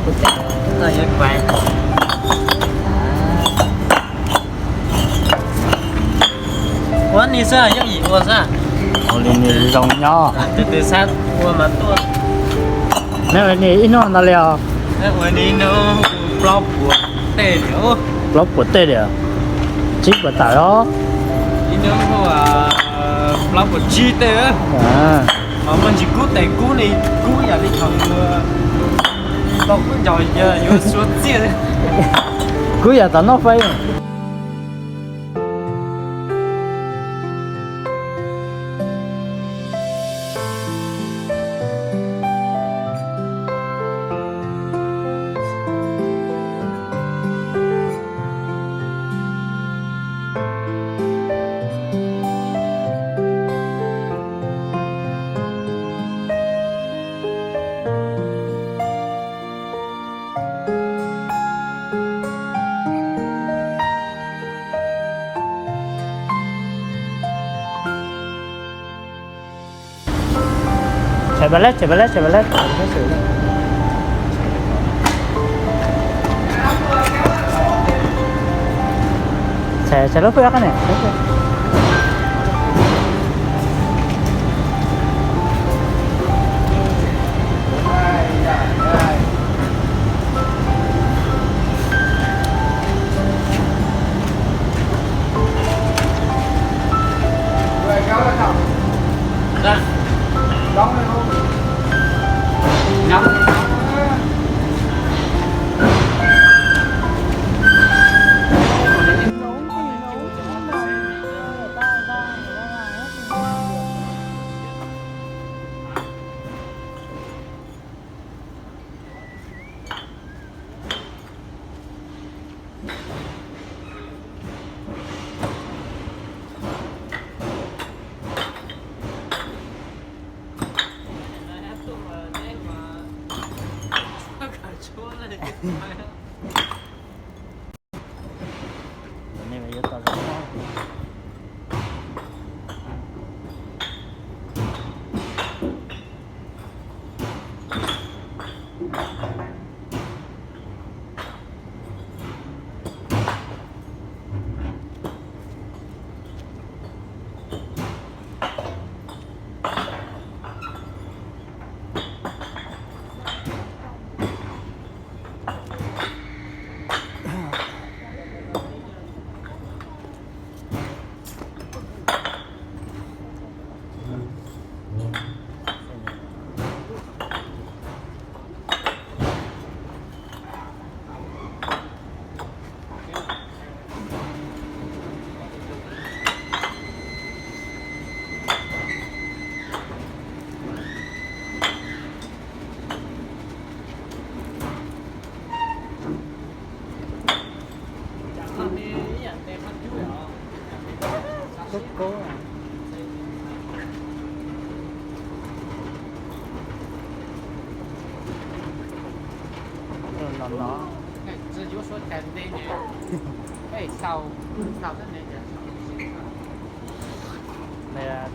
Ua ni xwb, yooj yim ua xwb. Ua li ni zoo nyob. Tus twg xav ua mas tuaj. Neb ua ni ib hnub ntau li os? Ua ni hnub plaub puas tej li. Plaub puas tej li. Tsib puas tawm os. Ib hnub plaub puas tsib tej. Ho muaj ntsis kub tes kub ni, kub yam li thaum tau kub ncaus yuav suav txiaj. Kub yam tom noj fais. Tshem pab lab, tshem pab lab, tshem pab lab. Tshem, tshem lub pwj qab ne.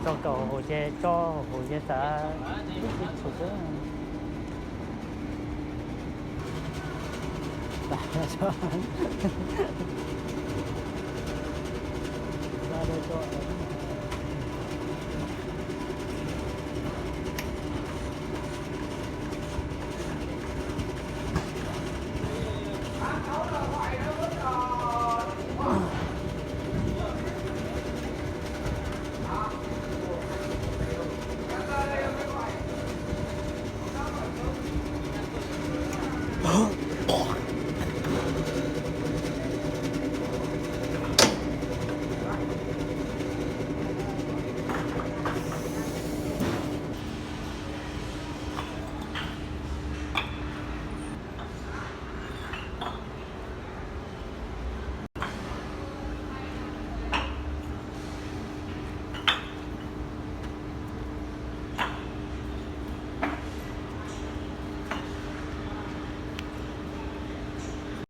Tso kaum hauv ces tso hauv ces xav ib tsis tshum xwb.